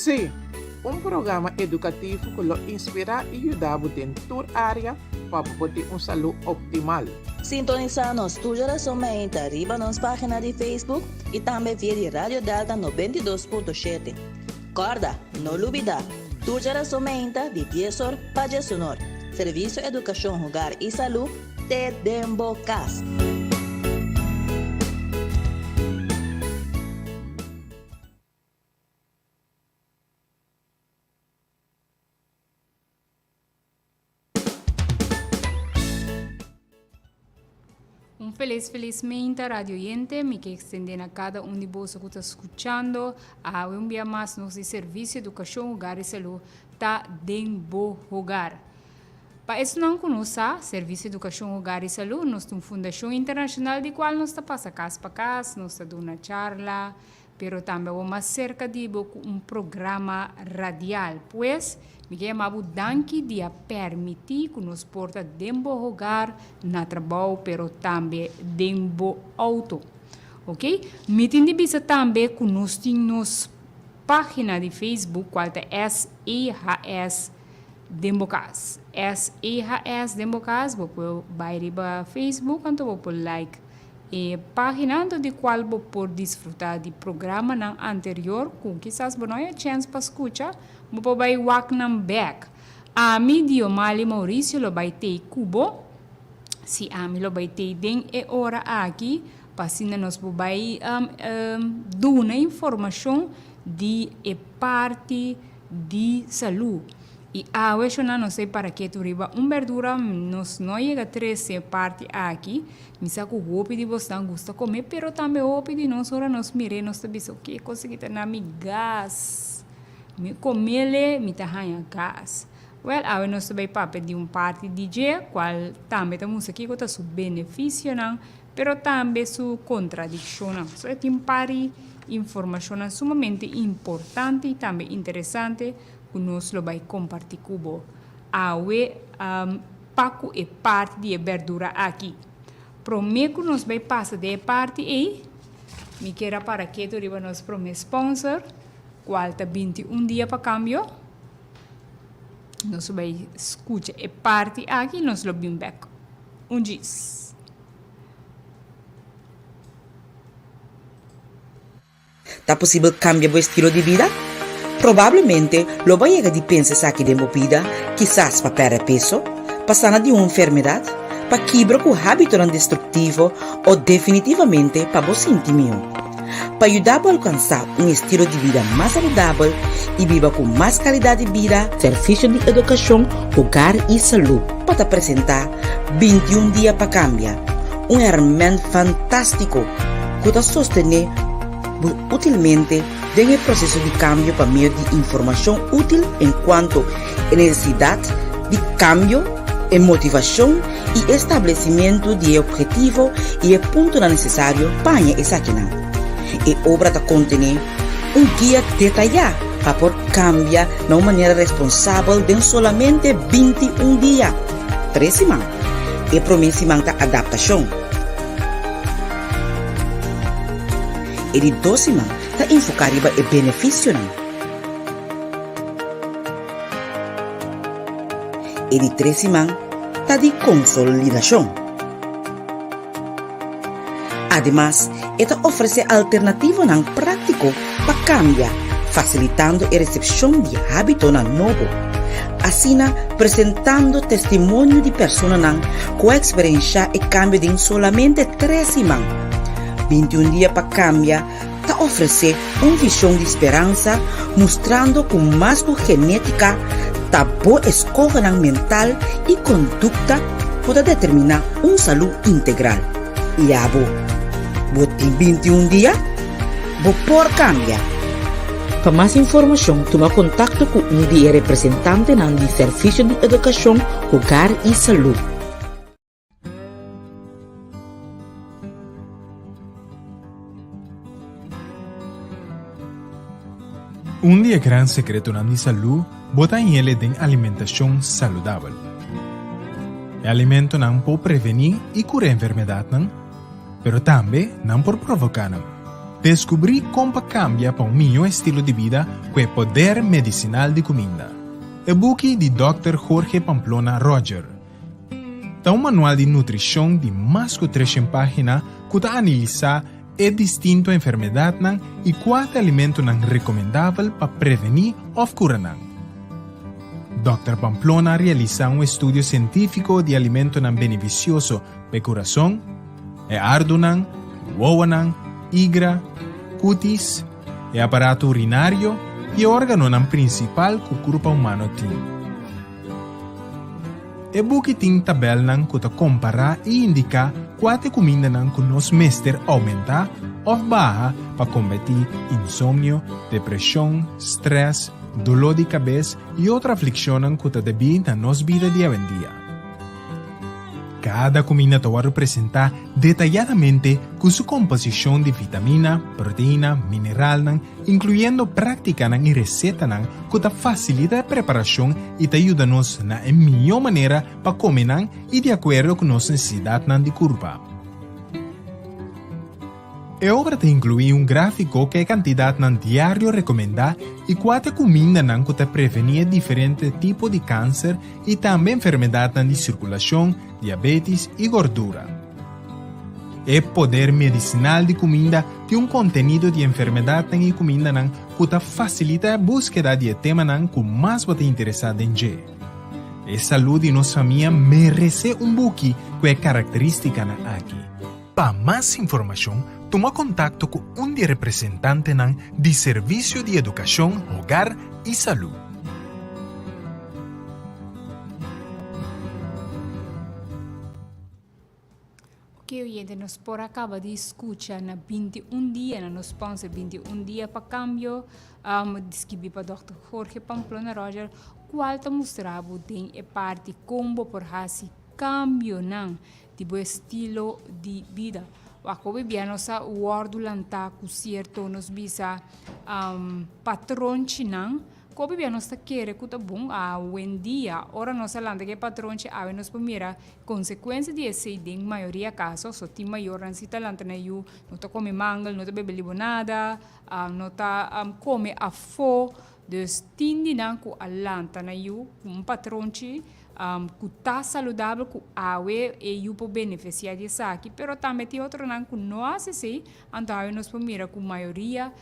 Sí, un programa edukativo ku lo inspirá i yuda bo den tur área pa bo por tin un salú optimal. Sintonisá nos tur djarason meinta riba nos página di Facebook i tambe via di Radio Delta 92.7. Kòrda, no lubidá, tur djarason meinta di dies or pa djesunor, Servisio Edukashon Hogar i Salú te den bo kas. Un feliz feliz meinta radio oyente, mi ke extende na cada un di boso ku ta skuchando. Awe un bia mas nos di Servicio Educacion Hogar y Salud ta den bo hogar. Pa esnan ku no sa, Servicio Educacion Hogar y Salud nos ta un fundacion internacional di cual nos ta pasa cas pa cas, nos ta duna charla, Pero tambe awor mas serka di bo ku un programa radial. Pues, mi ke yama bo danki di a permití ku nos por ta den bo hogar, na trabou, pero tambe den bo outo. Ok? Mi tin di bisa tambe ku nos tin nos página di Facebook kual ta SEHS den bo kas. SEHS den bo kas, bo por bai riba Facebook anto bo por like. E página di kual bo por disfrutá di programanan anterior ku kisas bo no haya chèns pa skucha, bo por bai wak nan bèk. Ami, Diomali Mauricio, lo bai tei ku bo. Si ami lo bai tei den e ora aki, pa asina nos por bai duna informashon di e parti di salú. I awe shona nos ei para ketu riba un bèrdura, nos no yega trese parti aki. Mi sa ku hopi di bosnan gusta kome, pero tambe hopi di nos ora nos mir'é nos ta bisa, Ke kos aki ta na mi gas? Mi komele, mi ta haña gas. Wèl, awe nos ta bai papia di un parti di dje, kual tambe ta mustra kiko ta su benefisionan, pero tambe su kontradikshonnan. So e tin par di informashonnan sumamente importante i tambe interesante ku nos lo bai kompartí ku bo awe. Pa ku e parti di e berdura aki. Promé ku nos bai pasa den e parti ei, mi kier a para ketu riba nos promé sponsor, kual ta 21 dia pa kambio. Nos lo bai skucha e parti aki i nos lo bin bèk un djis. Ta posibel kambia bo estilo di bida? Probablemente lo bo a yega di pensa esaki den bo bida, kisas pa pèrdè peso, pa sana di un enfermedat, pa kibra ku hábitonan destruktivo o definitivamente pa bo sinti mihó. Pa yuda bo alkansá un estilo di bida mas saludabel i biba ku mas kalidat di bida, Servisio di Edukashon, Hogar i Salú pa ta presentá 21 Dia pa Kambia, un hèrmènt fantástiko ku ta sostené bo útilmente den e proseso di kambio pa medio di informashon útil enkuanto e nesesidat di kambio, e motivashon i e establesimentu di e ophetivo i e puntonan nesesario pa haña esakinan. E obra ta kontené un guia detayá pa por kambia na un manera responsabel den solamente 21 dia, tres siman. E promé siman ta adaptashon. E di dos siman ta enfoká riba e benefisionan. E di tres siman ta di konsolidashon. Ademas, e ta ofresé alternativonan práktiko pa kambia, fasilitando e resepshon di hábitonan nobo. Asina, presentando testimonio di personanan ku a eksperenshá e kambio den solamente tres siman. 21 dia pa kambia ta ofresé un vishon di speransa mustrando ku mas ku genétika ta bo eskohonan mental i kondukta ku ta determiná un salú integral. I abo, bo tin 21 dia? Bo por kambia! Pa mas informashon tuma kontakto ku un di e representantenan di Servisio di Edukashon, Hogar i Salú. Un di e gran sekretonan di salú bo ta hele den alimentashon saludabel. E alimentonan por prevení i kura enfermedatnan, pero tambe nan por provoká nan. Deskubrí kon pa kambia pa un mihó estilo di bida ku e poder medisinal di kuminda. E buki di Dòkter Jorge Pamplona Roger ta un manual di nutrishon di mas ku treshen página ku ta analisá e distinto enfermedatnan i kua ta alimentonan rekomendabel pa prevení òf kura nan. Dòkter Pamplona a realisá un estudio sientífiko di alimentonan benefisioso pa e kurason, e ardunan, wowonan, igra, kutis, e aparato urinario i e órganonan prinsipal ku kurpa humano tin. E buki tin tabèlnan ku ta kompará i indiká kua ta e kumindanan ku nos mester oumentá òf baha pa kombatí insomnio, depreshon, strès, doló di kabes i otro aflikshonnan ku ta debí na nos bida di awendia. Kada kuminda ta wòrdu presentá detayadamente ku su komposishon di vitamina, proteina, mineralnan, inkluyendo práktikanan i resetanan ku ta fasilita e preparashon i ta yuda nos na e mihó manera pa kome nan i di akuerdo ku nos nesesidatnan di kurpa. E obra ta inkluí un gráfiko ku e kantidatnan diario rekomendá i kua ta e kumindanan ku ta prevení e diferente tipo di kanser i tambe enfermedatnan di sirkulashon, diabetis i gordura. E poder medisinal di kuminda tin un kontenido di enfermedatnan i kumindanan ku ta fasilitá e búskeda di e temanan ku mas bo ta interesá den dje. E salú di nos famia meresé un buki ku e karakterístikanan aki. Pa mas informashon, tuma kontakto ku un di e representantenan di Servisio di Edukashon, Hogar i Salú. Oke oyente, nos por a kaba di skucha na 21 dia, na nos sponsor 21 dia pa kambio, um, skibi pa Dr. Jorge Pamplona Roger, kual ta mustra bo den e parti kon bo por hasi kambionan di bo estilo di bida. Wak hopi bia nos a wòrdu lantá ku sierto nos bisa patronchinan ku hopi bia nos ta kere ku ta bon. Awendia ora nos a lanta ku e patronchi awe nos por mira konsekuensia di esei den mayoria kaso. So tin mayornan si ta lanta nan yu no ta kome mangel, no ta bebe libonada, no ta kome afó. Dus tin di nan ku a lanta nan yu ku un patronchi ku ta saludabel ku awe e yu por benefisiá di esaki, pero tambe tin otronan ku no hasi esei, anto awe nos por mira ku mayoria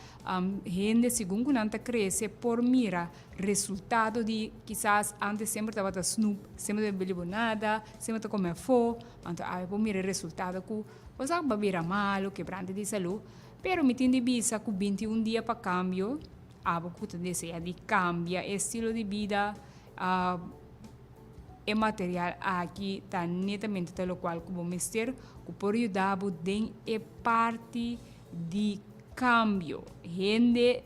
hende segun ku nan ta krese por mira resultado di kisas antes semper tabata snoep, semper ta bebe libonada, semper ta kome afó, anto awe por mira e resultado ku bo sa bo a bira malu, kebrante di salú, pero mi tin di bisa ku 21 dia pa kambio abo ku ta desea di kambia e estilo di bida. E material aki ta netamente ta locual cu bo mester cu por yuda bo den e parti di cambio. Hende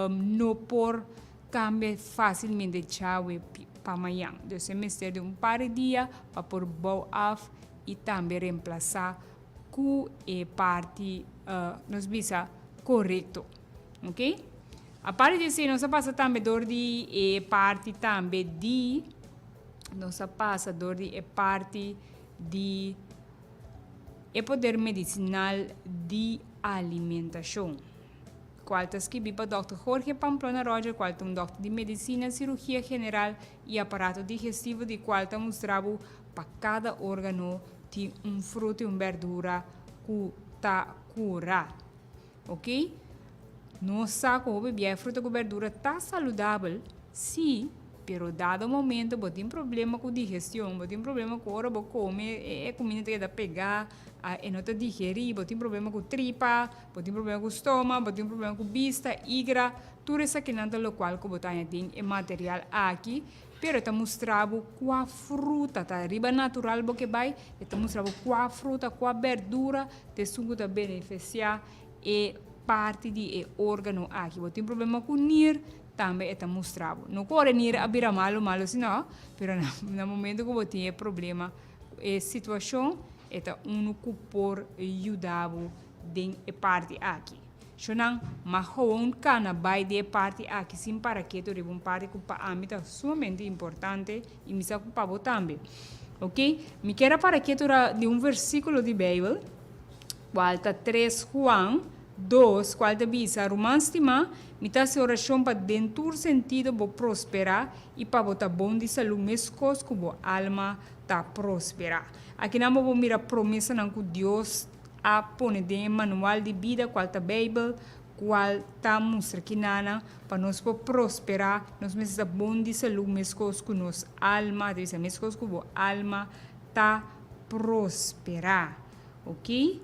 no por cambia facilmente djawe pa mañan. Dus e mester di un par di dia pa por bou af y tambe reemplaza cu e parti nos bisa corecto. Ok. Aparte di esei nos a pasa tambe dor di e parti tambe di nos a pasa dor di e parti di e poder medisinal di alimentashon kual ta skibi pa dòkter Jorge Pamplona Roger kual ta un dòkter di medisina, sirugia general i aparato digestivo di kual ta mustra bo pa kada organo tin un fruta i un berdura ku ta kura. Ok, nos sa ku hopi bia e fruta ku berdura ta saludabel, sí, pero dado momento bo tin problema ku digestion, bo tin problema ku ora bo kome e kuminda ta keda pegá, e no ta digerí, bo tin problema ku tripa, bo tin problema ku stoma, bo tin problema ku bista, igra, tur esakinan ta lokual ku bo ta haña den e material aki, pero e ta mustra bo kua fruta ta riba natural bo ke bai, e ta mustra bo kua fruta, kua berdura Ta esun ku ta benefisiá e parti di e órgano aki. Bo tin problema ku nir, tambe e ta mustra bo. No ku ora e nir a bira malu malu si no, pero na momento ku bo tin e problema ku e situashon, e ta unu ku por yuda bo den e parti aki. Shonnan, ma gewoon kana bai den e parti aki sin para ketu riba un parti ku pa ami ta sumamente importante i mi sa ku pa bo tambe. Ok, mi kier a para ketu ra di un versíkulo di Beibel, kual ta 3 Juan. 2, kual ta bisa, Ruman stimá, mi ta hasi orashon pa den tur sentido bo prosperá i pa bo ta bon di salú meskos ku bo alma ta prosperá. Akinan bo por mira promesanan ku Dios a pone den e manual di bida, kual ta Beibel, kual ta mustra kinanan pa nos por prosperá, nos mester ta bon di salú meskos ku nos alma, ta bisa meskos ku bo alma ta prosperá. Ok.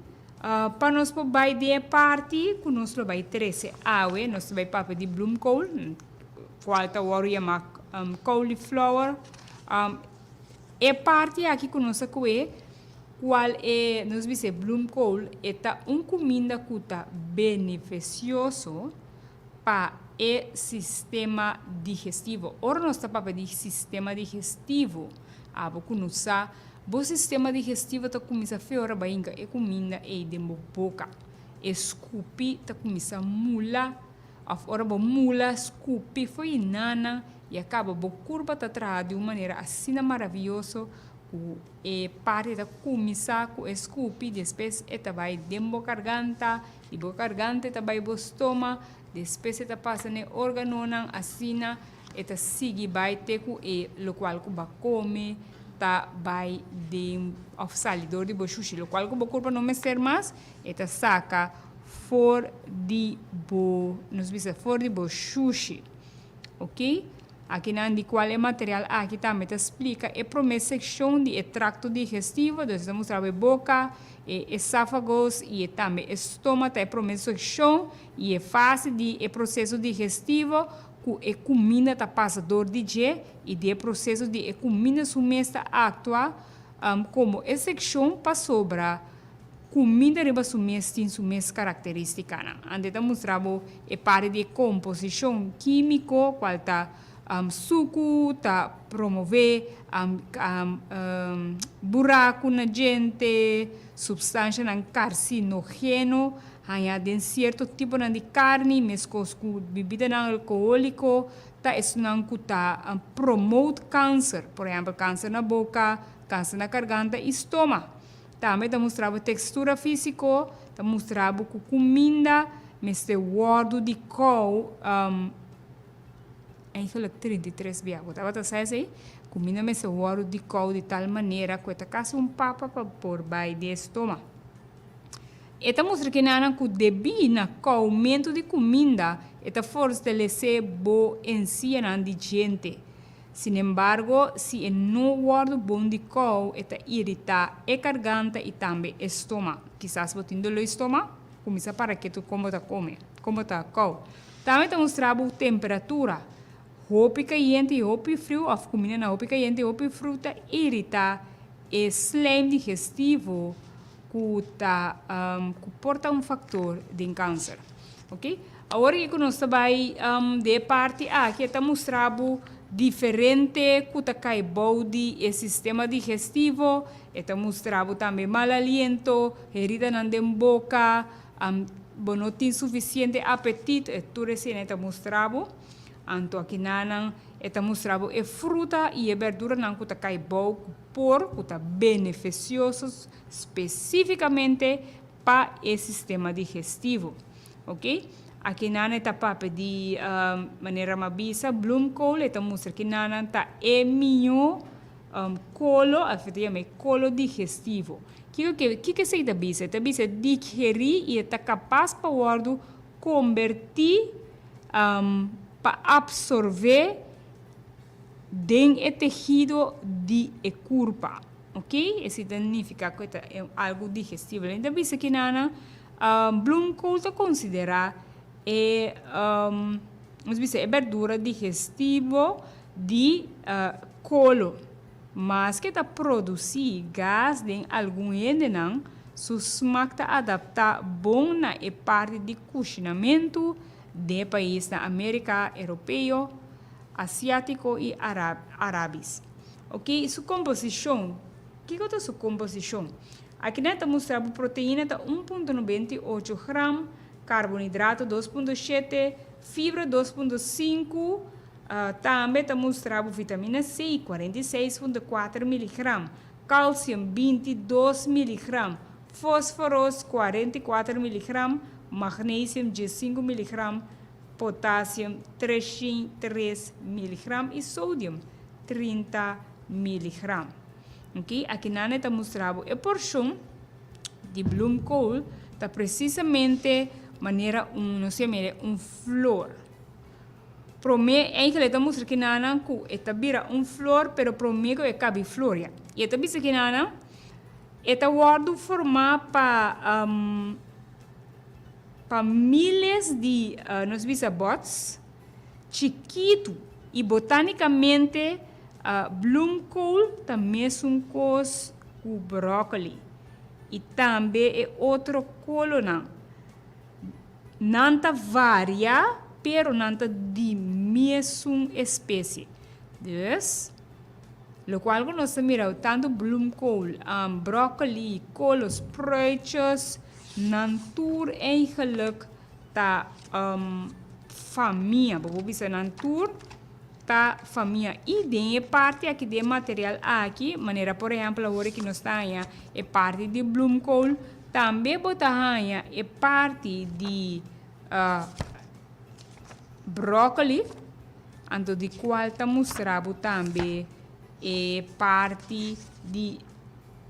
Pa nos por bai den e parti ku nos lo bai trese awe, nos ta bai papia di bloemkool, kual ta wòrdu yamá cauliflower. E parti aki ku nos a kohe, kual e nos bisa e bloemkool, e ta un kuminda ku ta benefisioso pa e sistema digestivo. Ora nos ta papia di sistema digestivo, abo ku nos sa, Bo sistema digestivo ta kuminsá fe ora bai hinka e kuminda ei den bo boka. E skupi ta kuminsá mula òf ora bo mula skupi fo'i nana i a kaba bo kurpa ta traha di un manera asina maravioso ku e parti ta kuminsá ku e skupi despues e ta bai den bo karganta di bo karganta e ta bai bo stoma despues e ta pasa na e organonan asina E ta sigui bai te ku e lokual ku bo a kome ta bai den òf sali dor di bo shushi. Lokual ku bo kurpa no mester mas, e ta saka for di bo, nos bisa for di bo shushi. Oke? Akinan di kual e material aki tambe ta splika e promé sekshon di e trakto digestivo, dus e ta mustra bo e boka, e esafagos i e tambe e stoma ta e promé sekshon i e fase di e proseso digestivo ku e kuminda ta pasa dor di dje i di e proseso di e kuminda su mes ta aktua komo e sekshon pasobra kuminda riba su mes tin su mes karakteristikanan. Ante ta mustra bo e parti di e komposishon kímiko kual ta suku, ta promové buraku na djente, supstanshanan karsinogeno Haña den sierto tiponan di karni, meskos ku bibidanan alkohóliko, ta esunnan ku ta promote kanser, por ehèmpel kanser na boka, kanser na karganta i stoma. Tambe ta mustra bo tekstura físiko, ta mustra bo ku kuminda mester wòrdu di kou, eigenlijk 33 bia. Bo tabata sa esei? Kuminda mester wòrdu di kou di tal manera ku e ta kasi un papa pa por bai den e stoma. E ta mustra kinanan ku debí na koumentu di kuminda e ta fortalesé bo ensianan di djente. Sinembargo, si e no wòrdu bon di kou e ta iritá e karganta i tambe e stoma. Kisas bo tin doló di stoma? Kuminsá para ketu kon bo ta kome, kon bo ta kou. Tambe ta mustra bo temperatura. Hopi kayente i hopi friu òf kuminda na hopi kayente i hopi friu ta iritá e slijm digestivo ku ta ku por ta un faktor den kanser. Ok, awor aki ku nos ta bai den e parti aki e ta mustra bo diferente ku ta kai bou di e sistema digestivo, e ta mustra bo tambe mal aliento, heridanan den boka, bo no tin sufisiente apetit, e tur esei e ta mustra bo. Anto akinanan e ta mustra bo e fruta i e berduranan ku ta kai bou ku por ku ta benefisioso spesífikamente pa e sistema digestivo. Ok, akinan e ta papia di manera mi a bisa bloemkool e ta mustra kinanan ta e mihó kolo, of e ta yama e kolo digestivo. Kiko ke kiko esei ta bisa? E ta bisa digerí i e ta kapas pa wòrdu kombertí pa apsorbé den e tehido di e kurpa. Ok, esei ta nifiká ku e ta algu digestibel. E ta bisa ki nana, bloemkool ta konsiderá e, nos bisa e berdura digestivo di kolo. Maske ta produsí gas den algun hendenan, su smak ta adaptá bon na e parti di kushinamentu den e paisnan Amerika Europeo, Asiátiko i Arabis. Oke, su komposishon. Kiko ta su komposishon? Akinan ta mustra bo proteina ta 1.98 gram, karbonidrato 2.7, fibra 2.5, Tambe ta mustra bo vitamina C, 46.4 miligram, calcium, 22 miligram, fosforos, 44 miligram, magnesium 15 miligram, potassium 303 miligram i sodium 30 miligram. Ok, akinan e ta mustra bo e porshon di bloemkool ta presisamente manera un, nos yama e un flor. Prome, eigenlijk e ta mustra kinanan ku e ta bira un flor, pero prome ku e kabi floria. I e ta bisa kinanan e ta wòrdu formá pa pa miles di, nos bisa buds chikitu i botánikamente bloemkool ta mesun kos ku broccoli i tambe e otro kolonan. Nan ta varia pero nan ta di mesun espesie. Dus, lokual ku nos ta mira tantu bloemkool, broccoli, kolo, spruitjes, nan tur eigenlijk ta famia. Bo por bisa nan tur ta famia. I den e parti aki, den e material aki, manera por ehèmpel awor ki nos ta haña e parti di bloemkool, Tambe bo ta haña e parti di broccoli, anto di cual ta mustra bo tambe e parti di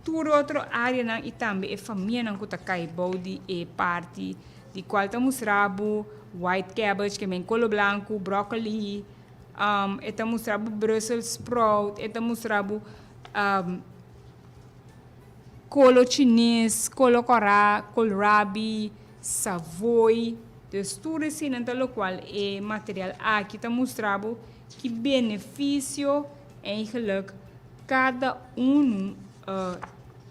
tur otro areanan y tambe e famianan cu ta cay bou di e parti di cual ta mustra bo white cabbage, ke men colo blanco, broccoli, e ta mustra bo Brussels sprout, e ta mustra bo. Kolo chines, kolo kòrá, koolrabi, savoy. Dus tur eseinan ta lokual e material aki ta mustra bo ki benefisio eigenlijk kada unu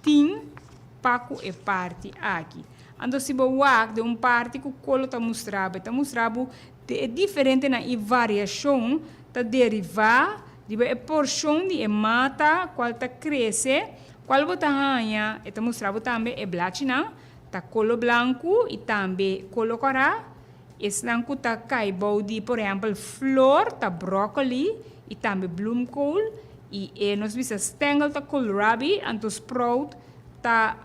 tin pa ku e parti aki. Anto si bo wak den un parti ku kolo ta mustra bo, e ta mustra bo e diferentenan i variashon ta derivá riba e porshon di e mata kual ta krese, kual bo ta haña, e ta mustra bo tambe e blachinan ta kolo blanku i tambe kolo kòrá, esnan ku ta kai bou di por ehèmpel flor ta bròkoli i tambe bloemkool i e nos bisa stengel ta koolrabi anto sprout ta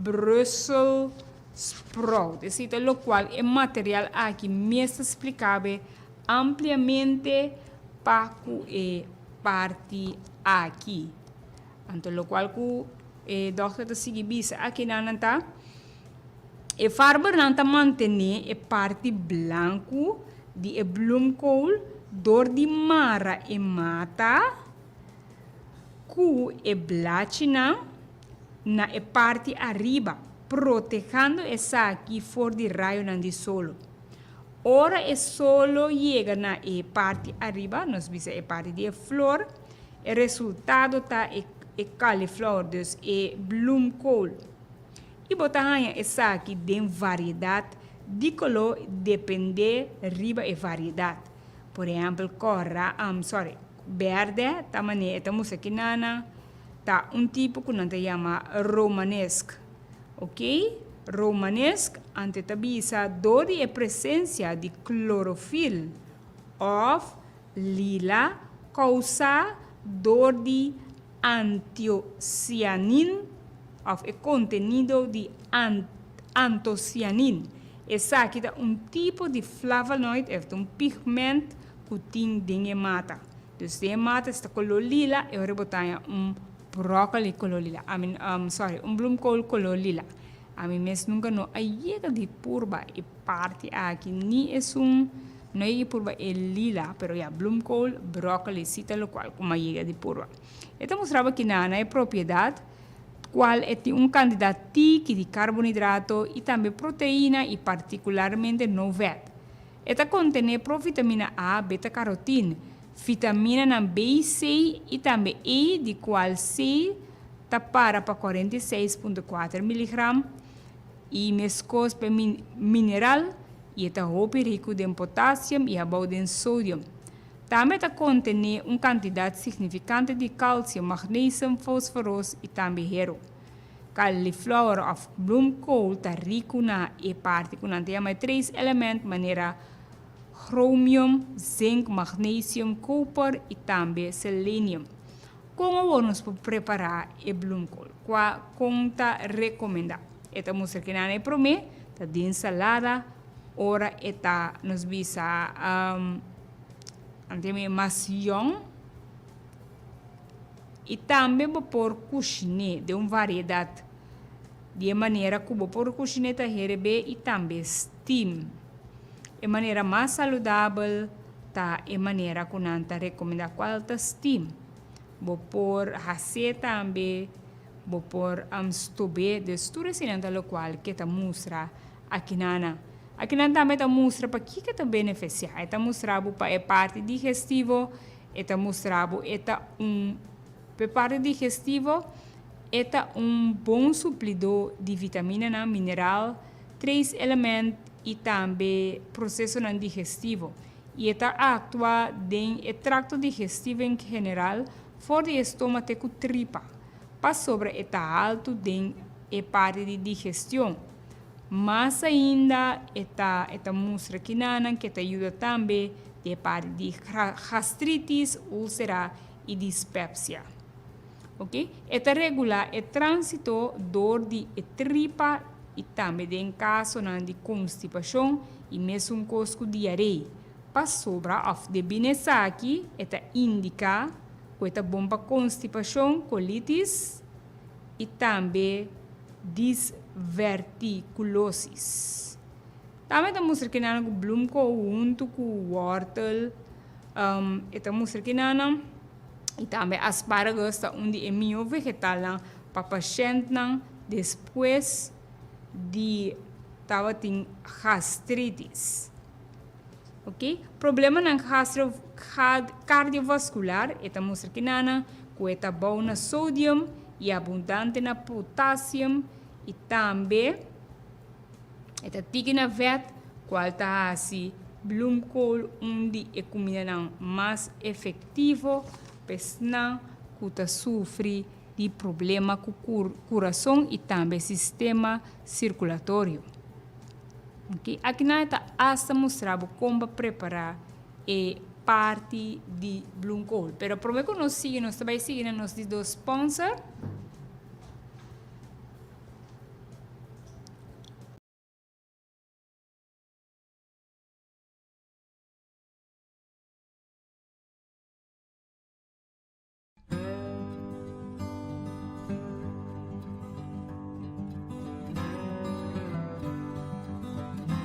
Brussel sprout. Esei ta lokual e material aki mes ta splika be ampliamente pa ku e parti aki. Anto lokual ku e dòkter ta sigui bisa akinan nan ta, e farbernan ta mantené e parti blanku di e bloemkool dor di mara e mata ku e blachinan na e parti ariba, protehando esaki for di rayonan di solo. Ora e solo yega na e parti ariba, nos bisa e parti di e flor, e resultado ta e e cauliflower, dus e bloemkool. I bo ta haña esaki den variedat di koló dependé riba e variedat. Por ehèmpel kòrá, sorry, bèrdè ta manera e ta mustra kinana ta un tipo ku nan ta yama romanesk. Ok, romanesk ante ta bisa dor di e presensia di klorofil òf lila kousá dor di antiosianin òf e kontenido di antosianin. Esaki ta un tipo di flavonoid òf ta un pigment ku tin den e mata. Dus den e mata si ta koló lila e ora bo ta haña un Broccoli color lila. I mean, um, sorry, un bloemkool color lila. Ami mes nunca no a yega di purba e parti aki, ni esun, no yega di purba e lila, pero ya, bloemkool, broccoli, si ta locual cu mi a yega di purba. E ta mustra bo kina na e propiedad, cual e tin un cantidad tiki di carbonhidrato y tambe proteina y particularmente no vet. E ta kontené provitamina A, beta-karotin, vitaminanan B, C i tambe E, di kual C ta para pa 46.4 miligram, i meskos pa e mineral, i e ta hopi riku den potasium i abou den sodium. Tambe e ta kontené un kantidat signifikante di kalsium, magnesium, fosforos i tambe hero. Cauliflower of bloemkool ta riku na e parti ku nan ta yama e trace element manera chromium, zinc, magnesium, koper i tambe selenium. Kon awor nos por prepará e bloemkool? Kua kon ta rekomendá? E ta mustra kinan e promé. Ta den salada ora e ta nos bisa ante mas yòn i tambe bo por kushiné den un variedat di e manera ku bo por kushiné ta herebé i tambe steam. E manera mas saludabel ta e manera ku nan ta rekomendá kual ta steam. Bo por hasié tambe, bo por stob'é, dus tur eseinan ta lokual ke ta mustra akinana. Akinan tambe ta mustra pa kiko ta benefisiá. E ta mustra bo pa e parti digestivo, e ta mustra bo e ta un, pa e parti digestivo e ta un bon suplidó di vitaminanan, mineral, trace element i tambe prosesonan digestivo. I e ta aktua den e trakto digestivo en general for di e stoma te ku tripa, pasobra e ta haltu den e parti di digestion. Mas ainda e ta e ta mustra kinanan ke ta yuda tambe den e parti di gastritis, ulsera i dispepsia. Ok, e ta regulá e tránsito dor di e tripa i tambe den kasonan di konstipashon i mesun kos ku diarei. Pasobra òf debí na esaki e ta indiká ku e ta bon pa konstipashon, kolitis i tambe disvertikulosis. Tambe ta mustra kinanan ku bloemkool huntu ku wòrtel e ta mustra kinanan. I tambe asparagus ta un di e mihó vegetalnan pa pashèntnan despues di tabatin gastritis. Ok, problemanan gastro kardiovaskular e ta mustra kinanan ku e ta bou na sodium i abundante na potasium i tambe E ta tiki na vet, cual ta haci bloemkool un di e cumindanan mas efectivo pa esnan cu ta sufri di problema cu curason y tambe sistema circulatorio. Ok, akinan e ta hasta mustra bo con pa prepara e parti di bloemkool. Pero prome cu nos sigui, nos ta bay sigui na nos di dos sponsor.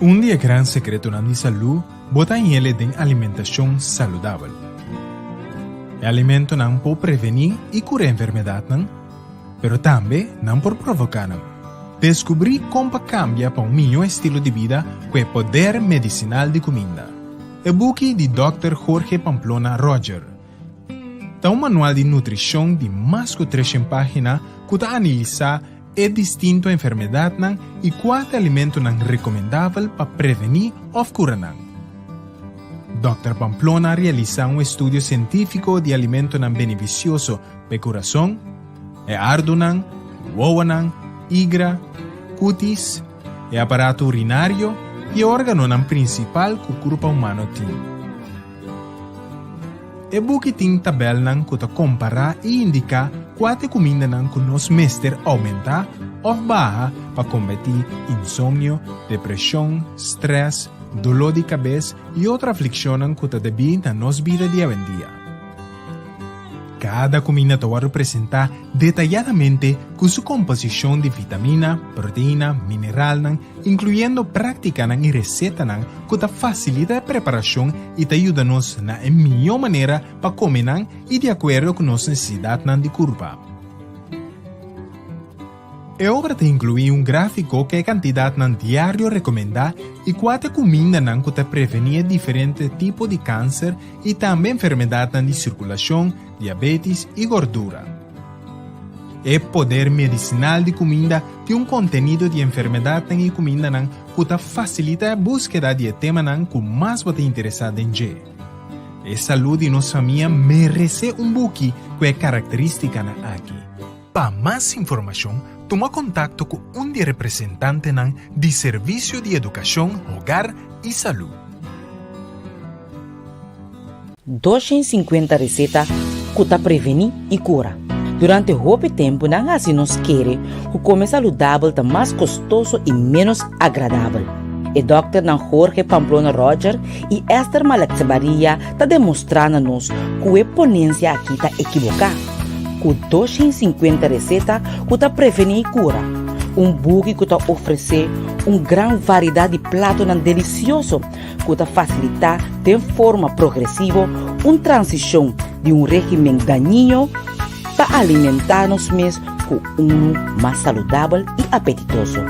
Un di e gran sekretonan di salú bo ta hañ'el den alimentashon saludabel. E alimentonan por prevení i kura enfermedatnan, Pero tambe nan por provoká nan. Deskubrí kon pa kambia pa un mihó estilo di bida ku e poder medisinal di kuminda. E buki di Dòkter Jorge Pamplona Roger ta un manual di nutrishon di mas ku treshen página ku ta analisá e distinto enfermedatnan i kua ta alimentonan rekomendabel pa prevení òf kura nan. Dòkter Pamplona a realisá un estudio sientífiko di alimentonan benefisioso P'e kurason, e ardunan, wowonan, igra, kutis, e aparato urinario i e órganonan prinsipal ku kurpa humano tin. E buki tin tabèlnan ku ta kompará i indiká kua ta e kumindanan ku nos mester oumentá òf baha pa kombatí insomnio, depreshon, strès, doló di kabes i otro aflikshonnan ku ta debí na nos bida di awendia. Kada kuminda ta wòrdu presentá detayadamente ku su komposishon di vitamina, proteina, mineralnan, inkluyendo práktikanan i resetanan ku ta fasilita e preparashon i ta yuda nos na e mihó manera pa kome nan i di akuerdo ku nos nesesidatnan di kurpa. E obra ta inkluí un gráfiko ku e kantidatnan diario rekomendá i kua ta e kumindanan ku ta prevení e diferente tipo di kanser i tambe enfermedatnan di sirkulashon, diabetis i gordura. E poder medisinal di kuminda tin un kontenido di enfermedatnan i kumindanan ku ta fasilitá e búskeda di e temanan ku mas bo ta interesá den dje. E salú di nos famia meresé un buki ku e karakterístikanan aki. Pa mas informashon, tuma kontakto ku un di e representantenan di Servisio di Edukashon, Hogar i Salú. 250 reseta ku ta prevení i kura. Durante hopi tempu nan hasi nos kere ku kome saludabel ta mas kostoso i ménos agradabel. E dòkternan Jorge Pamplona Roger i Esther Malaksebaria ta demostrá na nos ku e ponensia akí ta ekiboká. Ku 250 reseta ku ta prevení i kura, un buki ku ta ofresé un gran variedat di platonan delisioso ku ta fasilitá den forma progresivo un transishon di un régimen dañino pa alimentá nos mes ku unu mas saludabel i apetitoso.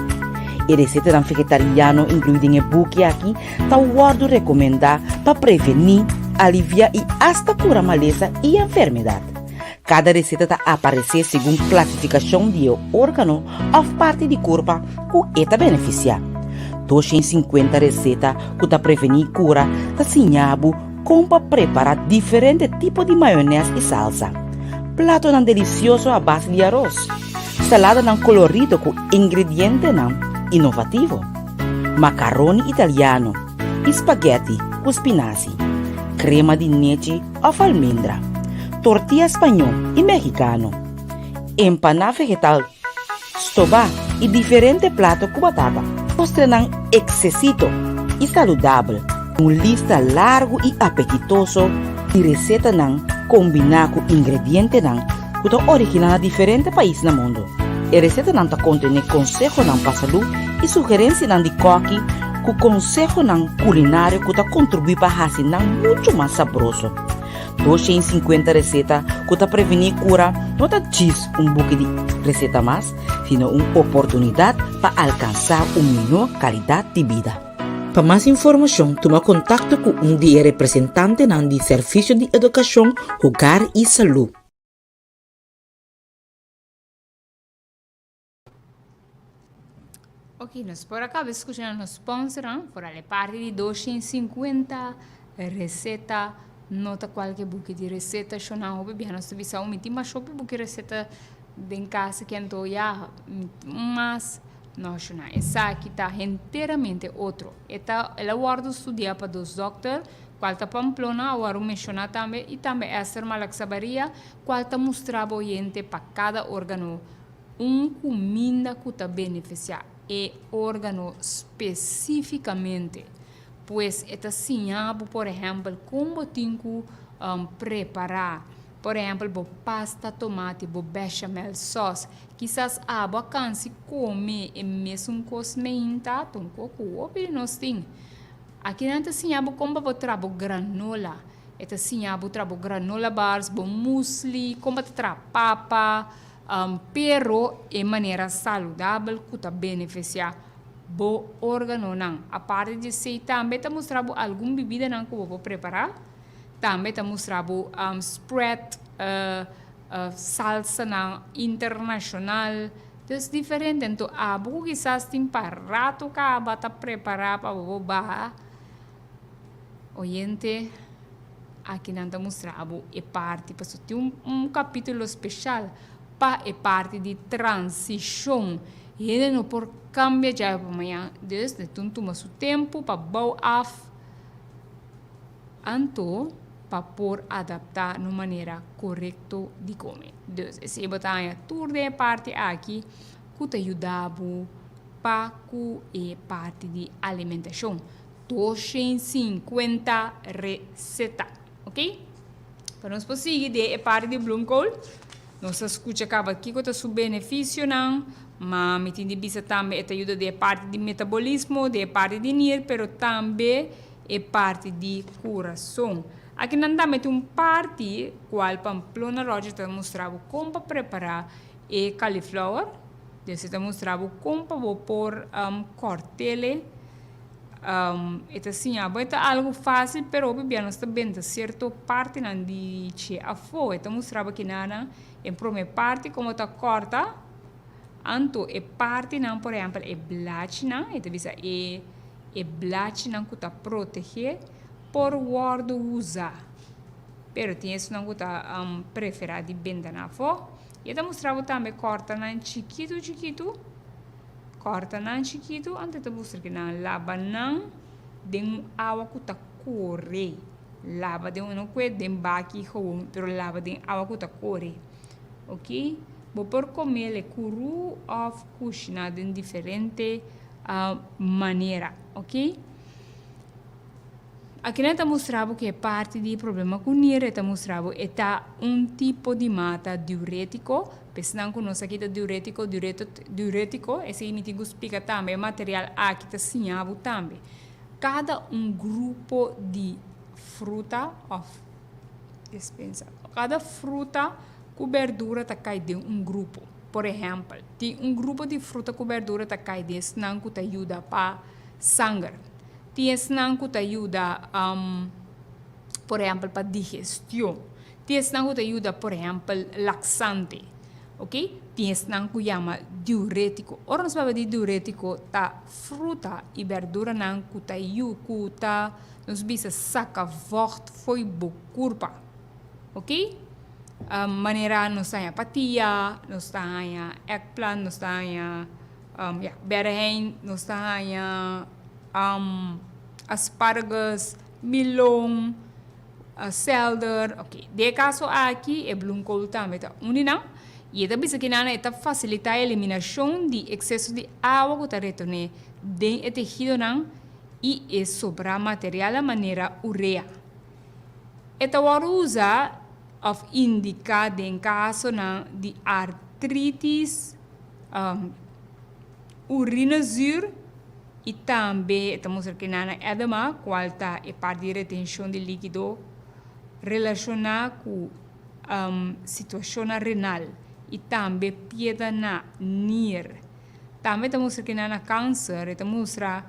E resetanan vegetariano inkluí den e buki aki ta wòrdu rekomendá pa prevení, aliviá i asta kura malesa i enfermedat. Kada reseta ta aparesé segun klasifikashon di e órgano òf parti di kurpa ku e ta benefisiá. 250 reseta ku ta prevení kura ta siña bo kon pa prepará diferente tipo di mayonès i salsa, platonan delisioso a base di aros, saladanan kolorido ku ingredientenan inovativo, makaroni italiano i spagèti ku spinasi, krema di nechi òf almendra, tortilla spañó i mexicano, empaná vegetal, stobá i diferente plato ku batata. Postrenan eksesito i saludabel, un lista largu i apetitoso di resetanan kombiná ku ingredientenan ku ta originá na diferente pais na mundu. E resetanan ta kontené konsehonan pa salú i sugerensianan di kòki ku konsehonan kulinario ku ta kontribuí pa hasi nan muchu mas sabroso. 250 reseta ku ta prevení kura no ta djis un buki di reseta mas, sino un oportunidat pa alkansá un mihó kalidat di bida. Pa mas informashon tuma kontakto ku un di e representantenan di Servisio di Edukashon, Hogar i Salú. Ok, nos por a caba escucha nos sponsornan, foral e parti di 250 receta, no ta cualke buki di receta, shona hopi bia nos ta bisa, oh, mi tin mas hopi buki receta den casa ki anto ya, mi tin un mas, no shona, esaki ta henteramente otro, e ta, el a wordo studia pa dos dokter, cual ta Pamplona, a wordo menciona tambe, y tambe Esther Malaksabaria, cual ta mustra bo oyente pa cada organo Un kuminda ku ta benefisiá e órgano spesífikamente. Pues e ta siña bo, por ehèmpel, kon bo tin ku prepará, por ehèmpel, bo pasta tomati, bo bechamel sòs. Kisas abo a kansi kome e mesun kos meinta, ta un kos ku hopi di nos tin. Aki nan ta siña bo kon pa bo traha bo granola. E ta siña bo traha bo granola bars, bo musli, kon pa ta traha papa. Pero e manera saludabel ku ta benefisiá bo órganonan. Aparte di esei tambe ta mustra bo algun bibidanan ku bo por prepará. Tambe ta mustra bo spread, salsanan internashonal. Dus diferente. Anto abo ku kisas tin pa rato kaba ta prepará pa bo por baha. Oyente. Aki nan ta mustra bo e parti pasobra tin un un capítulo special pa e parti di transicion. Hende no por cambia djawe pa mañan, dus e tin tuma su tempo pa bou af anto pa por adapta na un manera corecto di come. Dus esey bo ta haña tur den e parti aki cu ta yuda bo pa cu e parti di alimentacion. 250 receta. Ok? Pa nos por sigui den e parti di bloemkool, nos a scucha caba kico ta su beneficionan, ma mi tin di bisa tambe e ta yuda den e parti di metabolismo, den e parti di nier, pero tambe e parti di curason. Aki nan tambe tin un parti cual Pamplona Roger ta mustra bo con pa prepara e cauliflower. Dus e ta mustra bo con pa bo por cortele. E ta siña bo e ta algu fásil pero hopi bia nos ta benta sierto partinan di che afó. E ta mustra bo kinanan e promé parti komo ta kòrta, anto e partinan por ehèmpel e blachinan, e ta bisa e e blachinan ku ta protegé por wòrdu usá. Pero tin esunnan ku ta preferá di benta nan afó. I e ta mustra bo tambe kòrta nan chikitu chikitu. Kòrta nan chikitu anto ta bustra ki nan laba nan den un awa ku ta kore. Laba den un no kue den baki gewoon pero laba den awa ku ta kore. Ok? Bo por komele kuru òf kushiná den diferente manera. Ok? Akinan ta mustra bo ku e parti di problema ku nir e ta mustra bo e ta un tipo di mata diurétiko. P'esnan ku no sa ki ta diurétiko, diurétiko, esei mi tin ku splika tambe, e material aki ta siña bo tambe. Kada un grupo di fruta òf despensa, kada fruta ku bèrdura ta kai den un grupo. Por ehèmpel, tin un grupo di fruta ku bèrdura ta kai den esnan ku ta yuda pa sanger. Tin esnan ku ta yuda, por ehèmpel, pa digestion. Tin esnan ku ta yuda, por ehèmpel, laksante. Ok? Tin esnan ku yama diurétiko. Ora nos papia di diurétiko, ta fruta i bèrduranan ku ta yu, ku ta, nos bisa, saka vògt fo'i bo kurpa. Ok? Manera nos ta haña patia, nos ta haña eggplant, nos ta haña. Ya, berhein nos ta haña asparagus, milon, selder. Ok, den e kaso aki e bloemkool tambe ta un di nan. I e ta bisa ki nan e ta fasilitá e eliminashon di ekseso di awa ku ta retorné den e tehidonan i e sobrá materialnan manera urea. E ta wòrdu usá òf indiká den kasonan di artritis. Urinezuur y tambe e ta mustra ki nan edema cual ta e parti di retencion di likido relaciona cu situacionnan renal y tambe piedra na nier. Tambe ta mustra ki nan cancer, e ta mustra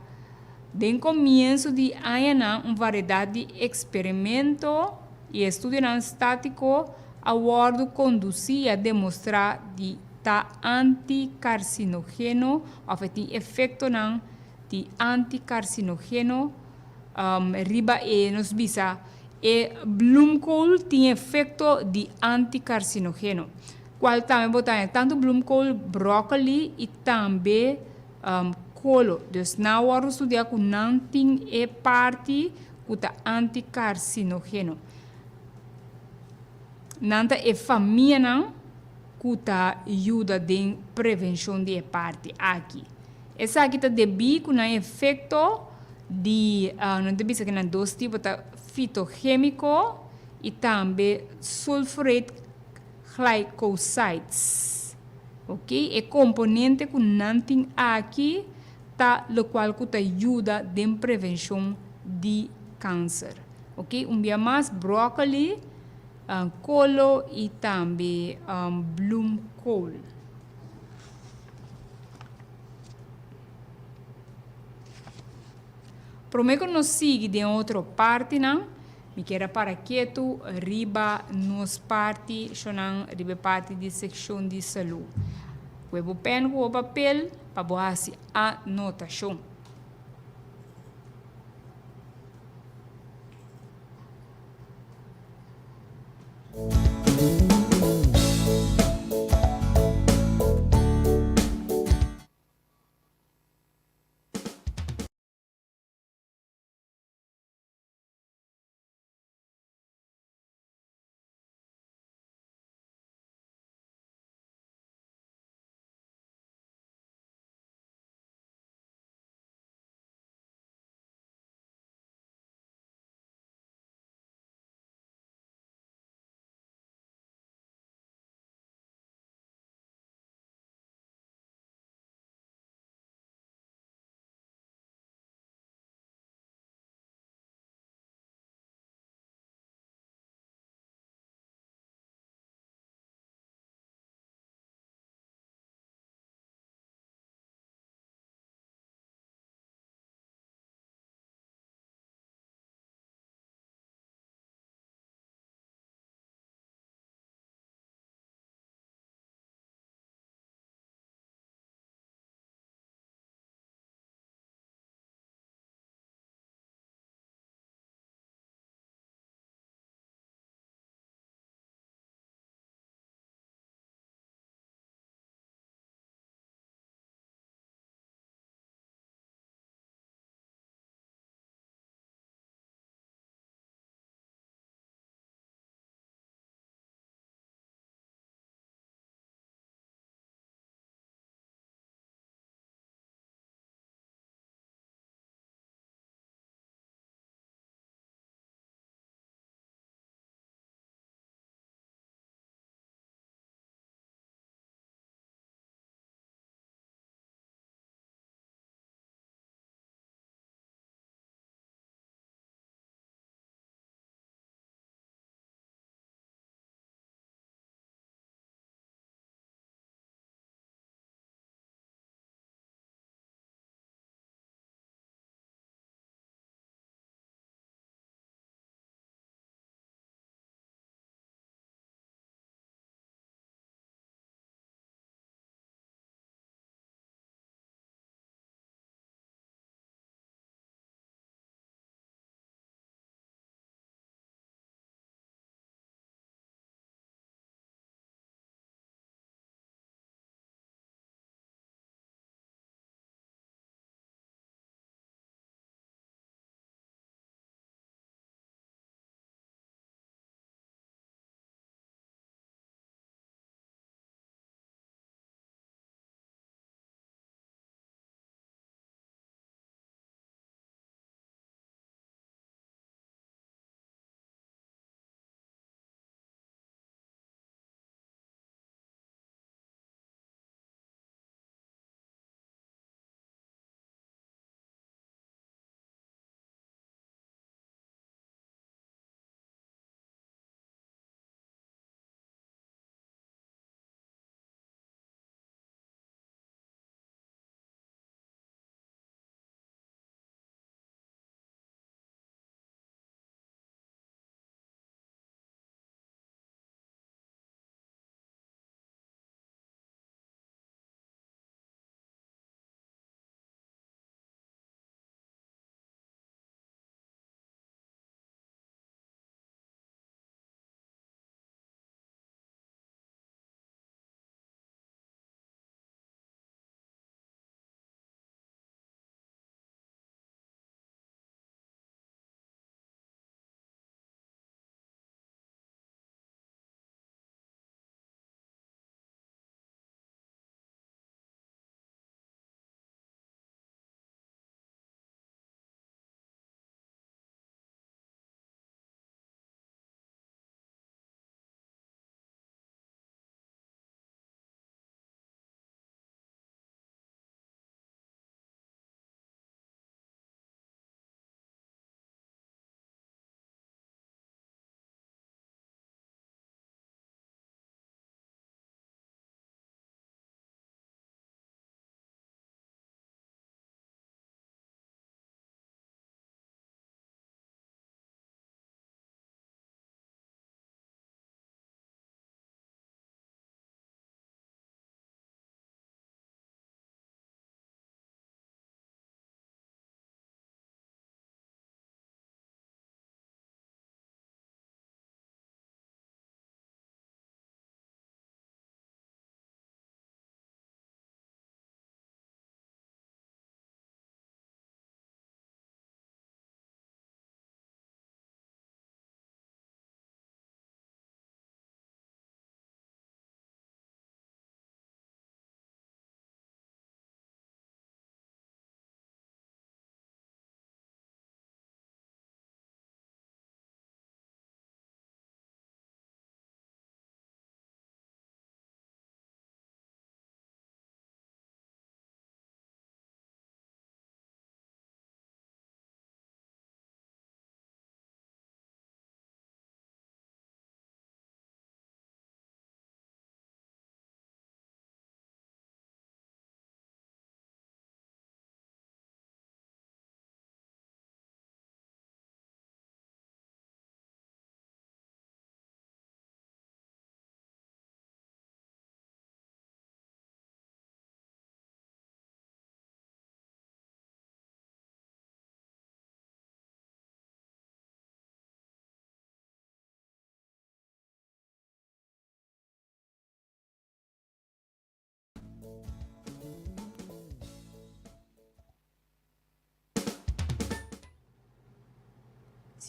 den comienzo di añanan un variedad di experimento y estudionan statico a wordo conduci y a demostra di ta anticarcinogeno of e tin efectonan di anticarcinogeno riba e nos bisa e bloemkool tin efecto di anticarcinogeno cual tambe bo ta haña tanto bloemkool, broccoli y tambe kolo dus nan a wordo studia cu nan tin e parti cu ta anticarcinogeno nan ta e famianan. ku ta yuda den prevenshon di e parti aki. Esaki ta debí ku nan efekto di, nan ta bisa ku nan dos tipo ta fitokémiko i tambe sulfurate glycosides. Ok, e komponente ku nan tin aki ta lokual ku ta yuda den prevenshon di kanser. Ok, un bia mas bròkoli. Kolo i tambe bloemkool. Prome ku nos sigui den otro partinan, mi kier a para ketu riba nos parti, shonnan riba e parti di sekshon di salú. Kue bo pèn ku bo papel pa bo hasi anotashon.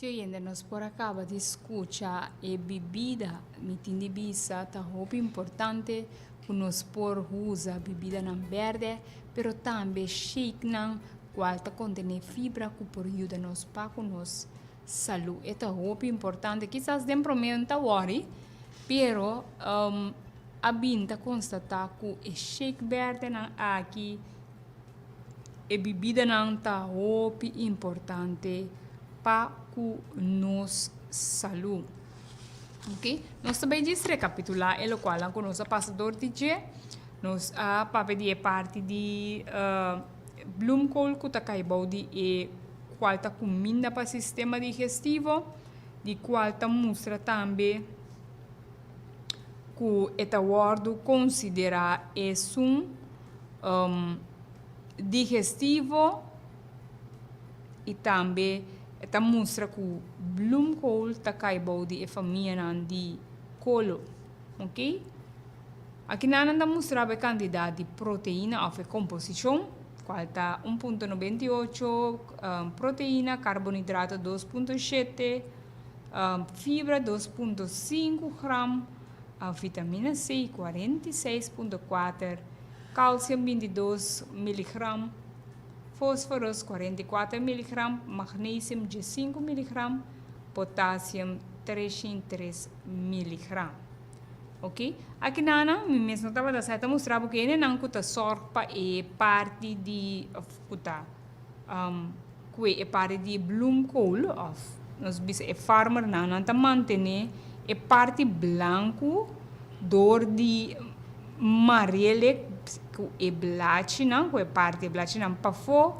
Si oyente nos por a caba di scucha e bibida, mi tin di bisa ta hopi importante cu nos por usa bibidanan berde, pero tambe shakenan cual ta contene fibra cu por yuda nos pa cu nos salud. E ta hopi importante, kisas den prome no ta worry, pero a bin ta constata cu e shake berdenan aki, E bibidanan ta hopi importante pa ku nos salú. Ok, nos ta bai djis rekapitulá e lokualnan ku nos a pasa dor di dje. Nos a papia di e parti di bloemkool ku ta kai bou di e kual ta kuminda pa sistema digestivo, di kual ta mustra tambe ku e ta wòrdu konsiderá esun. Digestivo y tambe e ta mustra cu bloemkool ta cay bou di e famianan di kolo. Ok. Aki nan nan ta mustra bo e cantidad di proteina of e composicion cual ta 1.98 proteina, carbonhidrato 2.7, fibra 2.5 gram, vitamina C 46.4, Calcium 22 miligram, fosforos 44 miligram, magnesium 15 miligram, potassium 303 miligram. Ok, aki nana mi mes no tabata sa, e ta mustra bo kenenan ku ta sòrg pa e parti di òf ku ta kue e parti di bloemkool òf nos bisa e farmernan, nan ta mantené e parti blanku dor di marele ku e blachinan, ku e parti e blachinan pafó,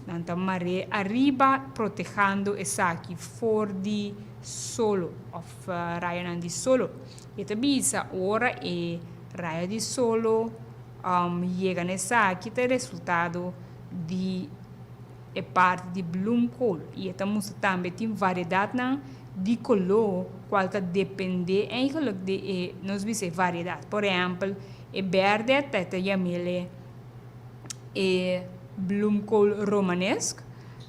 nan ta mar'é ariba protehando esaki for di solo òf rayonan di solo. E ta bisa ora e rayo di solo yega na esaki ta e resultado di e parti di bloemkool i e ta mustra tambe tin variedatnan di koló kual ta dependé eigenlijk di e nos bisa e variedat. Por ehèmpel e bèrdè ta ta yam'el e bloemkool romanesk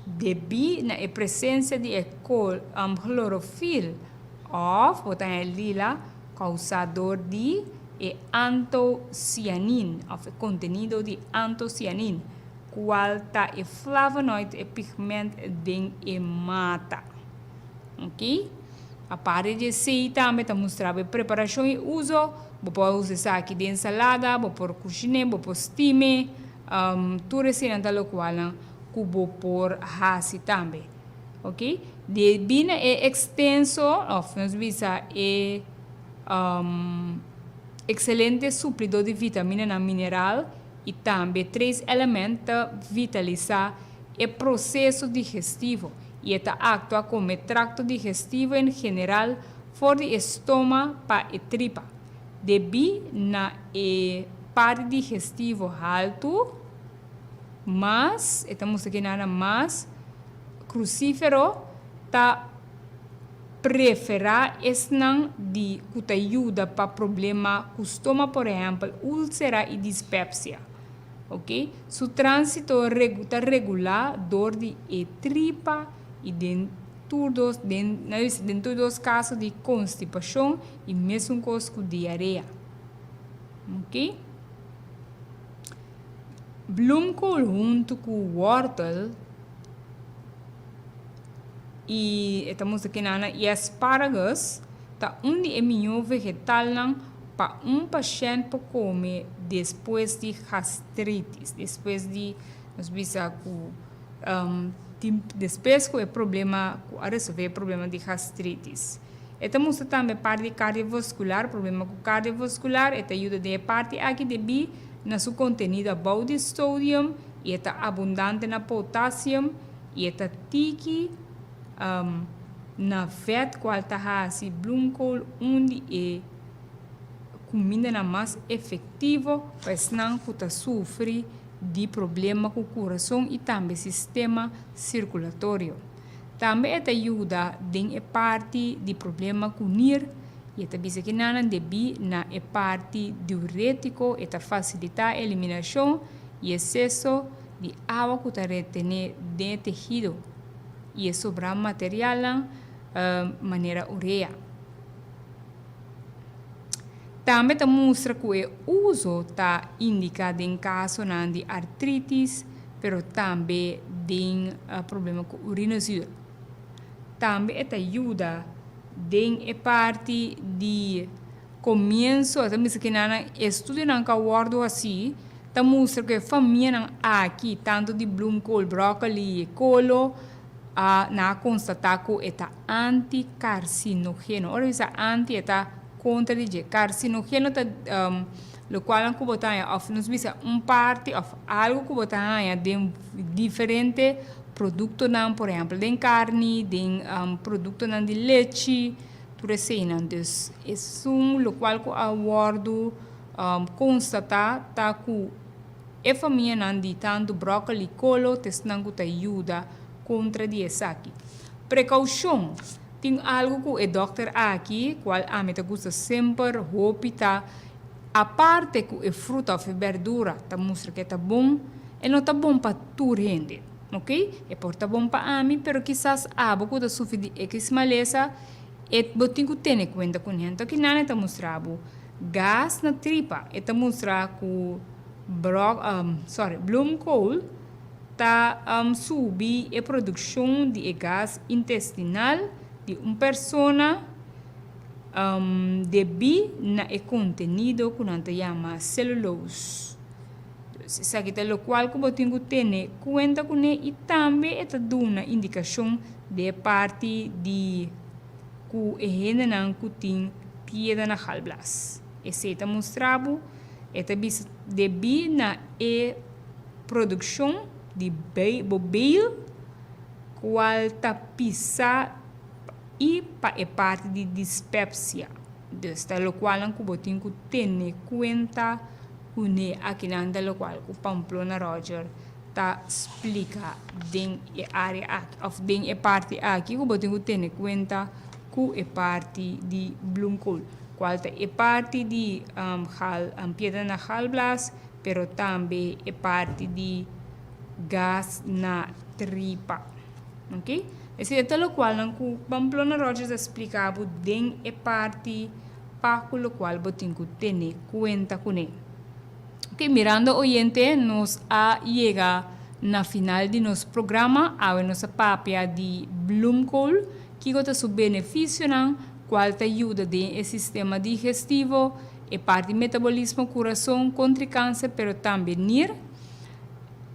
debí na e presensia di e kol chlorofil òf bo ta haña lila kousá dor di e antosianin òf e kontenido di antosianin kual ta e flavonoid e pigment den e mata. Ok. Aparte di esei tambe ta mustra bo e preparashon i uso. Bo por usa esaki den salada, bo por kushin'é, bo por stim'é. Tur eseinan ta lokualnan ku bo por hasi tambe. Ok. Debí na e ekstenso òf nos bisa e ekselente suplidó di vitaminanan mineral i tambe tres element ta vitalisá e proseso digestivo i e ta aktua komo e trakto digestivo en general for di e stoma pa e tripa. Debí na e parti digestivo haltu, mas, e ta mustra ki nada mas krusífero ta Preferá esnan di ku ta yuda pa problema ku stoma por ehèmpel úlsera i dispepsia. Ok. Su tránsito ta regulá dor di e tripa i den tur dos den nan bisa den tur dos kaso di konstipashon i mesun kos ku diarea. Ok. Bloemkool huntu ku wòrtel. I e ta mustra kinana i asparagus ta un di e mihó vegetalnan pa un pashènt por kome despues di gastritis, despues di nos bisa ku tin despues ku e problema ku a resolve e problema di gastritis. E ta mustra tambe parti di kardiovaskular, problema ku kardiovaskular, e ta yuda den e parti aki debí na su kontenido abou di sodium i e ta abundante na potassium. I e ta tiki na vet kual ta hasi bloemkool un di e kumindanan mas efektivo pa esnan ku ta sufri di problema ku kurason i tambe sistema sirkulatorio. Tambe e ta yuda den e parti di problema ku nir i e ta bisa kinanan debí na e parti diurétiko e ta fasilitá eliminashon i eseso di awa ku ta retené den e tehido. i e sobrá materialnan manera urea. Tambe ta mustra ku e uso ta indiká den kasonan di artritis, pero tambe den problema ku urinezuur. Tambe e ta yuda den e parti di komienso, ta bisa kinanan estudionan ku a wòrdu hasí ta mustra ku e famianan aki, tantu di bloemkool, bròkoli i kolo, a nan a konstatá ku e ta antikarsinogeno. Ora bisa anti e ta kontra di dje. Karsinogeno ta lokualnan ku bo ta haña òf nos bisa un parti òf algu ku bo ta haña den diferente produktonan, por ehèmpel den karni, den produktonan di lechi, tur eseinan. Dus esun lokual ku a wòrdu konstatá ta ku e famianan di tantu bròkoli kolo ta esnan ku ta yuda kontra di esaki. Prekoushon, Tin algu ku e dòkter aki, kual ami ta gusta semper hopi ta, aparte ku e fruta òf e bèrdura ta mustra ku e ta bon, e no ta bon pa tur hende. Ok, e por ta bon pa ami, pero kisas abo ku ta sufri di ekis malesa, e bo tin ku tene kuenta kuné. Anto kinan e ta mustra bo gas na tripa, e ta mustra ku brò, sorry, bloemkool ta subi e produkshon di e gas intestinal di un persona debí na e kontenido ku nan ta yama cellulose. Dus esaki ta lokual ku bo tin ku tene kuenta kuné i tambe e ta duna indikashon di e parti di ku e hendenan ku tin pieda na galblas. Esei ta mustra bo e ta bisa debí na e Produkshon di bo beil kual ta pisa i pa e parti di dispepsia. Dus ta lokualnan ku bo tin ku tene kuenta kuné akinan ta lokual ku Pamplona Roger ta splika den e área aki òf den e parti aki ku bo tin ku tene kuenta ku e parti di bloemkool kual ta e parti di gal piedra na galblaas. pero tambe e parti di gas na tripa. Ok? Esei ta lokualnan ku Pamplona Rogers a splika bo den e parti pa ku lokual bo tin ku tene kuenta kuné. Ok, mirando oyente, nos a yega na final di nos programa. Awe nos a papia di bloemkool, kiko ta su benefisionan, kual ta yuda den e sistema digestivo, E parti metabolismo, kurason, kontri kanser pero tambe nir.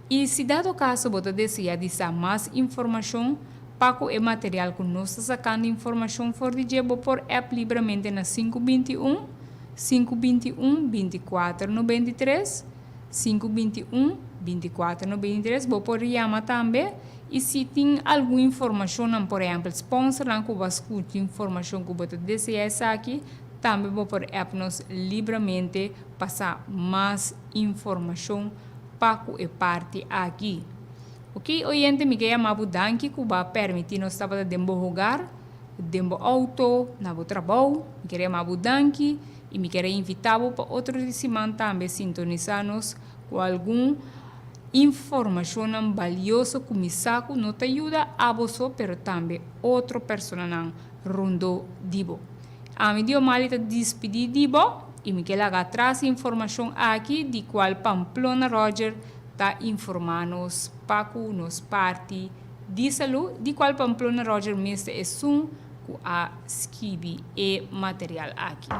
I si dado kaso bo ta desea di sa mas informashon pa ku e material ku nos ta sakando informashon for di dje bo por app libramente na 521 521 24 93 521 24 93 bo por yama tambe i si tin algun informashonnan por ehèmpel sponsornan ku bo a skucha informashon ku bo ta desea esaki Tambe bo por app nos libramente pa sa mas informashon pa ku e parti aki. Ok oyente mi ke yama bo danki ku bo a permiti nos tabata den bo hogar, den bo auto, na bo trabou. Mi ker yama bo danki i mi ker a invita bo pa otro di siman tambe sintonisa nos ku algun informashonnan balioso ku mi sa ku no ta yuda abo so pero tambe otro personanan rondó di bo. Ami Diomali ta dispidí di bo i mi ke laga atras e informashon aki di kual Pamplona Roger ta informá nos pa ku nos parti di salú di kual Pamplona Roger mes ta esun ku a skibi e material aki.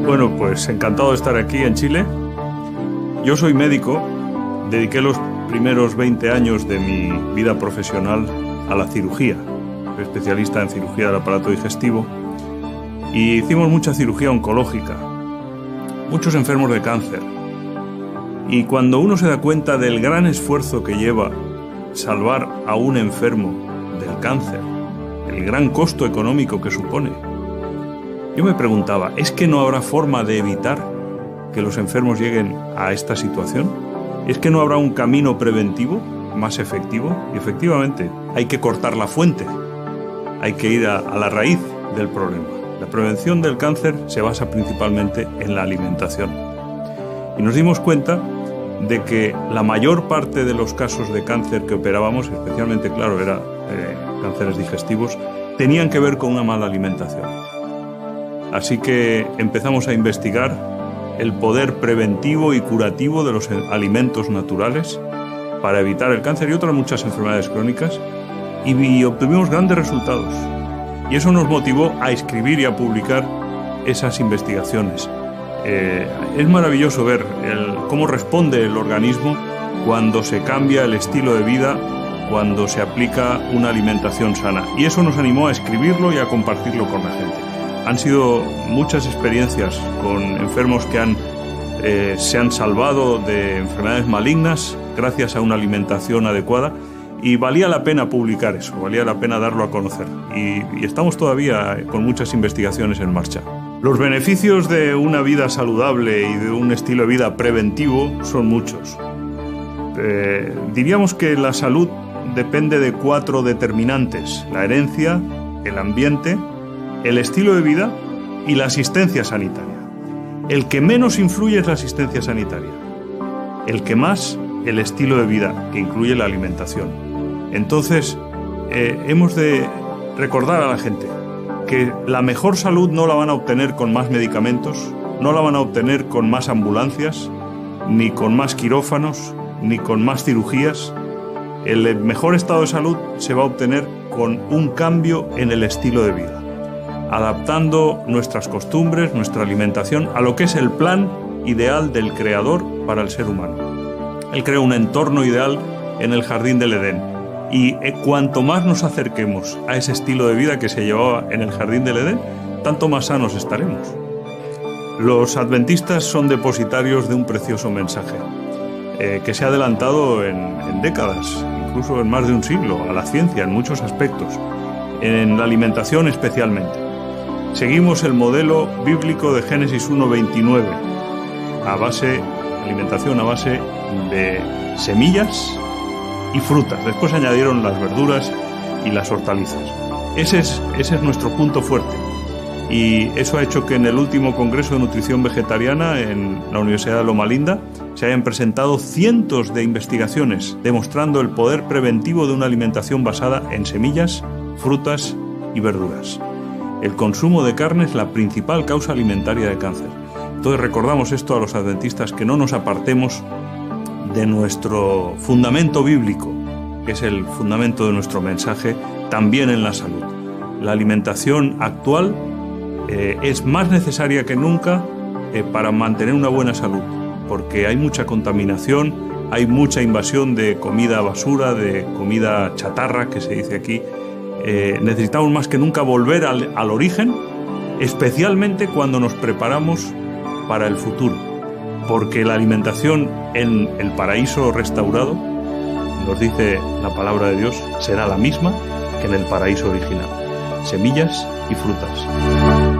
Bueno, pues encantado de estar aquí en Chile. Yo soy médico, dediqué los primeros 20 años de mi vida profesional a la cirugía. Soy especialista en cirugía del aparato digestivo y hicimos mucha cirugía oncológica, muchos enfermos de cáncer. Y cuando uno se da cuenta del gran esfuerzo que lleva salvar a un enfermo del cáncer, el gran costo económico que supone, yo me preguntaba, ¿es que no habrá forma de evitar que los enfermos lleguen a esta situación? ¿Es que no habrá un camino preventivo más efectivo? Y efectivamente, hay que cortar la fuente, hay que ir a, la raíz del problema. La prevención del cáncer se basa principalmente en la alimentación. Y nos dimos cuenta de que la mayor parte de los casos de cáncer que operábamos, especialmente, claro, era eh, cánceres digestivos, tenían que ver con una mala alimentación. Así que empezamos a investigar el poder preventivo y curativo de los alimentos naturales para evitar el cáncer y otras muchas enfermedades crónicas y obtuvimos grandes resultados. Y eso nos motivó a escribir y a publicar esas investigaciones. Eh, es maravilloso ver cómo responde el organismo cuando se cambia el estilo de vida, cuando se aplica una alimentación sana. Y eso nos animó a escribirlo y a compartirlo con la gente. Han sido muchas experiencias con enfermos que han, eh, se han salvado de enfermedades malignas gracias a una alimentación adecuada y valía la pena publicar eso, valía la pena darlo a conocer. Y, y estamos todavía con muchas investigaciones en marcha. Los beneficios de una vida saludable y de un estilo de vida preventivo son muchos. Eh, diríamos que la salud depende de cuatro determinantes, la herencia, el ambiente, el estilo de vida y la asistencia sanitaria. El que menos influye es la asistencia sanitaria. El que más, el estilo de vida, que incluye la alimentación. Entonces, eh, hemos de recordar a la gente que la mejor salud no la van a obtener con más medicamentos, no la van a obtener con más ambulancias, ni con más quirófanos, ni con más cirugías. El mejor estado de salud se va a obtener con un cambio en el estilo de vida, adaptando nuestras costumbres, nuestra alimentación a lo que es el plan ideal del Creador para el ser humano. Él creó un entorno ideal en el jardín del Edén. Y eh, cuanto más nos acerquemos a ese estilo de vida que se llevaba en el jardín del Edén, tanto más sanos estaremos. Los adventistas son depositarios de un precioso mensaje eh, que se ha adelantado en, en décadas, incluso en más de un siglo, a la ciencia en muchos aspectos, en la alimentación especialmente. Seguimos el modelo bíblico de Génesis 1.29, a base, alimentación a base de semillas y frutas. Después añadieron las verduras y las hortalizas. Ese es, ese es nuestro punto fuerte. Y eso ha hecho que en el último Congreso de Nutrición Vegetariana en la Universidad de Loma Linda se hayan presentado cientos de investigaciones demostrando el poder preventivo de una alimentación basada en semillas, frutas y verduras. El consumo de carne es la principal causa alimentaria de cáncer. Entonces recordamos esto a los adventistas que no nos apartemos de nuestro fundamento bíblico, que es el fundamento de nuestro mensaje, también en la salud. La alimentación actual eh, es más necesaria que nunca eh, para mantener una buena salud, porque hay mucha contaminación, hay mucha invasión de comida basura, de comida chatarra, que se dice aquí. Eh, necesitamos más que nunca volver al, al origen, especialmente cuando nos preparamos para el futuro, porque la alimentación en el paraíso restaurado, nos dice la palabra de Dios, será la misma que en el paraíso original, semillas y frutas.